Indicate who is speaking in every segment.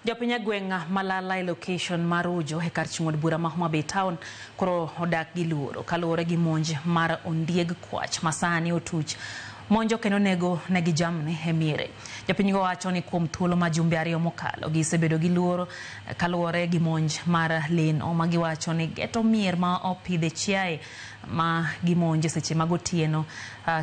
Speaker 1: Jopiny e gweng' Malala e location mar Ujo e kar chung' od bura ma Homa Bay Town koro odak gi luoro kaluwore gi monj mar ondieg kwach ma sani otuch monjo kendo nego negi jamni e miere. Jopinygo wacho ni kuom thuolo ma jumbe ariyo mokalo gisebedo gi luoro kaluwore gi monj mar leno ma giwacho ni geto mier ma opidhe chiaye ma gimonjo seche mag otieno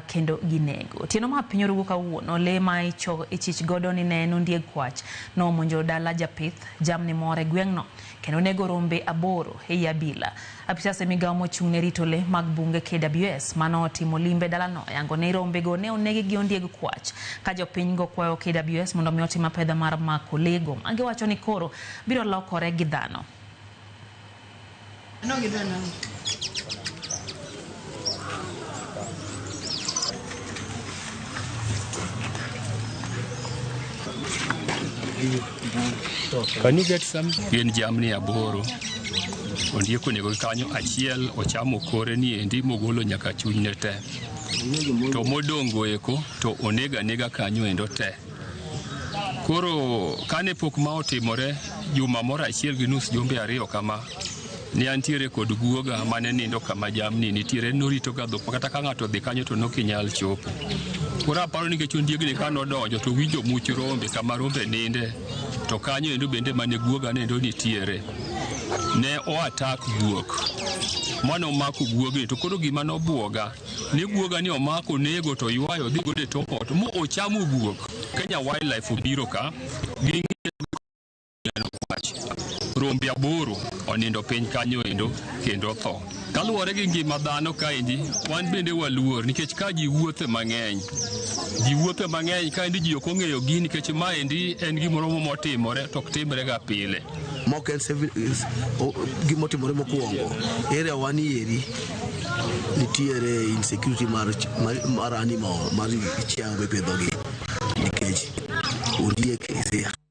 Speaker 1: kendo ginego. Otieno ma piny orugo kawuono, lee ma ichich godo ni ne en ondieg kwach nomonjo dala japith jamni moro e gweng'no kendo nego rombe aboro ei abila. Apisas e migawo mochung' ne rito lee mag bunge KWS mano otimo limbe dalano oyango ni rombego ne onegi gi ondieg kwach ka jopinygo kwayo KWS mondo mi otim apedha mar mako lee go ma giwacho ni koro biro lokore gi dhano.
Speaker 2: Can you get some? Gin jamni aboro. Ondiek onego gi kanyo achiel ochamo kore ni endi mogolo nyaka chunyne te. To modong'go eko to onego anega kanyo endo te. Koro kane pok ma otimore juma moro achiel gi nus jumbe ariyo kama, ne antiere kod guoga mane nindo kama jamni nitiere, norito ga dhok kata ka ng'ato odhi kanyo to nok inyal chopo. Koro aparo nikech ondiegni ka nodonjo to winjo much rombe kama rombe ninde, to kanyo endo bende mane guoga nendo nitiere. Ne o attack guok mane omako guogni to koro gima nobuoga ni guoga ni omako onego to ywayo odhi godo e tok ot mo ochamo guok. Kenya Wildlife obiro ka ging'iyo neno kwach rombe aboro onindo piny kanyo endo kendo tho. Kaluwore gi ngima dhano kaendi, wan bende waluor nikech ka ji wuothe mang'eny, ji wuothe mang'eny kaendi ji ok ong'eyo gini nikech maendi en gimoro motimore to ok timre ga pile.
Speaker 3: Mok en gimotimore mokwongo area wa ni eri nitiere insecurity mar, mar, mar animal mar chiayo mipidhogi nikech ondiek is a